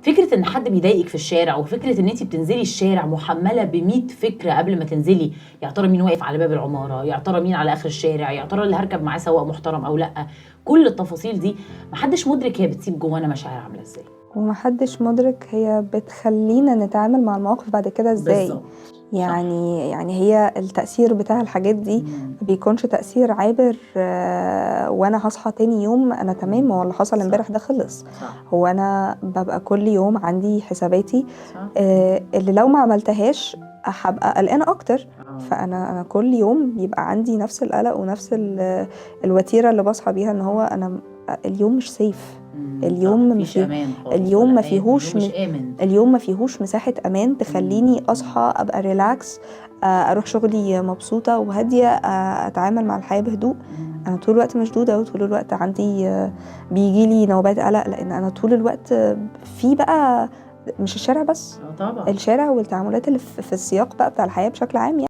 فكرة ان حد بيضايقك في الشارع، وفكره ان انت بتنزلي الشارع محمله ب 100 فكرة قبل ما تنزلي، يا ترى مين واقف على باب العماره، يا ترى مين على اخر الشارع، يا ترى اللي هركب معاه سواق محترم او لا. كل التفاصيل دي محدش مدرك هي بتسيب جوانا مشاعر عامله ازاي. ومحدش مدرك هي بتخلينا نتعامل مع المواقف بعد كده ازاي. بالظبط. يعني هي التأثير بتاع الحاجات دي ما بيكونش تأثير عابر، وانا هصحى تاني يوم انا تمام، هو اللي حصل امبارح ده خلص. هو انا ببقى كل يوم عندي حساباتي، اللي لو ما عملتهاش هبقى قلقانة اكتر. فانا كل يوم بيبقى عندي نفس القلق ونفس الوتيرة اللي بصحى بيها، ان هو انا اليوم مش safe. اليوم ما مفيش امان خالص اليوم ولا ما اليوم فيهوش مش امن. اليوم ما فيهوش مساحة أمان تخليني أصحى أبقى relax، أروح شغلي مبسوطة وهادية، أتعامل مع الحياة بهدوء. أنا طول الوقت مشدودة، وطول الوقت عندي بيجيلي نوبات قلق، لأن أنا طول الوقت في بقى مش الشارع بس، طبعا الشارع والتعاملات اللي في السياق بقى بتاع الحياة بشكل عام يعني.